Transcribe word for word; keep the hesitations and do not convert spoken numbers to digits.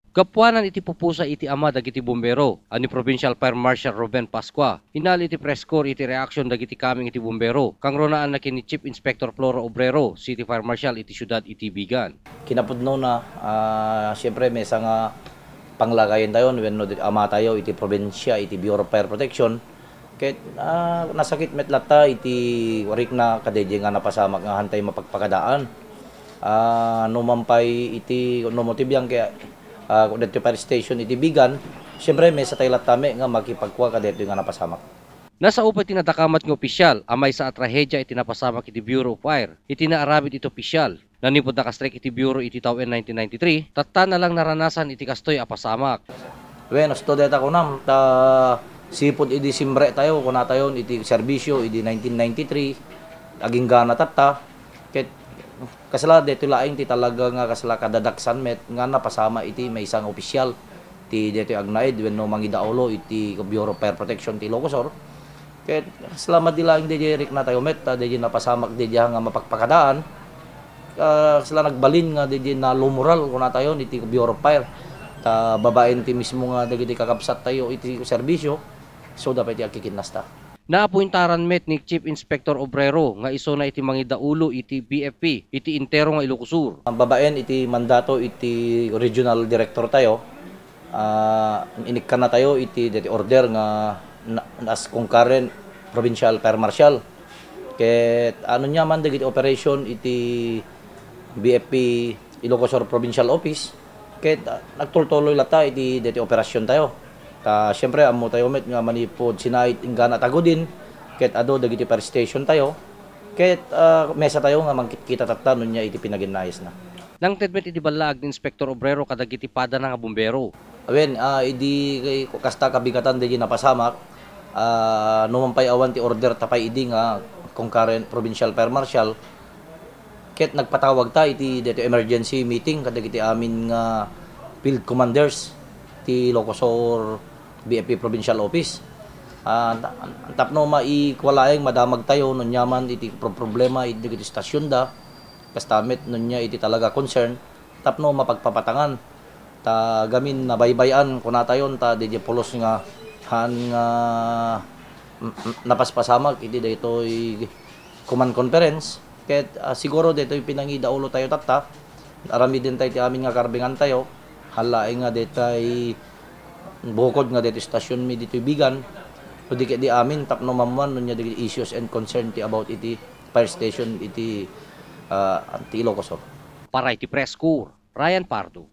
Gapuanan iti pupusa iti ama dagiti bumbero a ni Provincial Fire Marshal Ruben Pascua, inali iti press corps iti reaksion dagiti kameng iti bumbero, kangrunaanna ken ni Chief Inspector Floro Obrero, City Fire Marshal iti siudad iti Vigan. Kinapudnona, ah, siyempre, maysa nga panglakayen tayo wenno di-, ama tayo iti probinsia iti Bureau of Fire Protection. Ket, ah, nasakit met latta iti rikna kadaydiay nga napasamak nga hantay mapagpakadaan. Ah, no man pay iti, no mo ti biang ket, ah, daytoy fire station iti Vigan, siyempre, maysa tayo latta met nga makipagkua kadaytoy nga napasamak. Nasao pay ti nadakamat nga opisyal a maysa a trahedia iti napasamak iti Bureau of Fire iti naaramid iti opisyal. Nanipud nakastrek iti Bureau iti tawen nineteen ninety-three, tatta na lang naranasan iti kastoy a pasamak. Wen, asto dayta kunam, ta sipud idi simre tayo, kunatayon iti serbisyo idi nineteen ninety-three, aginggana tatta. Ket kasla daytoy laeng ti talaga nga kasla kadadaksan met nga napasama iti maysa nga opisyal ti daytoy agnaed wenno mangidaulo iti Bureau of Fire Protection ti Ilocos Sur. Ket kasla madi laeng daydiay rikna tayo met, ta daydiay napasamak daydiay nga mapagpakadaan. Ah, kasla nagbalin nga daydiay nalumural, kunatayon, iti Bureau of Fire. Ta babaen ti mismo nga dagiti kakabsat tayo iti serbisyo, so, dapat ti agkikinnasta. Naapuentaran met ni Chief Inspector Obrero nga isuna iti mangidaulo iti B F P iti entero nga Ilocos Sur. Ang babaen iti mandato iti regional director tayo, ah, inikkanna tayo iti deti order nga na, as concurrent provincial fire marshal. Ket ano niya man dagiti operation iti B F P Ilocos Sur Provincial Office, ket, ah, nagtultuloy latta iti deti operasyon tayo. Ta, siyempre, ammo tayo met nga manipud sinait inggana tagudin, ket adu dagiti fire station tayo, ket, ah, maysa tayo nga mangkitkita tatta no nia iti pinaginnayasna. Nangted met iti ballaag ni Inspector Obrero kadagiti padana nga bumbero. Wen, ah, idi kasta kabigatan daydi napasamak, ah, no man pay awan ti order ta pay idi nga concurrent provincial fire marshal, ket nagpatawag ta iti daytoy emergency meeting kadagiti amin nga field commanders ti Ilocos Sur B F P Provincial Office. Ah, ta-, tapno maikua laeng madamag tayo no nia man iti pro-, problema iti dagiti stasyonda, kasta met no nia iti talaga concern, tapno mapagpapatangan. Ta gamin nabaybay-an, kunatayon, ta daydiay pulos nga haan nga, mm, mm, napaspasamak iti daytoy command conference. Ket, ah, siguro daytoy pinangidaulo tayo tatta, aramiden tayo ti amin nga karbengan tayo, haan laeng nga daytoy bukod nga daytoy station mi ditoy Vigan, no di ket di amin tapno mammuan no nia dagiti issues and concern ti about iti fire station iti, ah, ti Ilocos Sur. Para iti Press Corps, Ryan Pardo.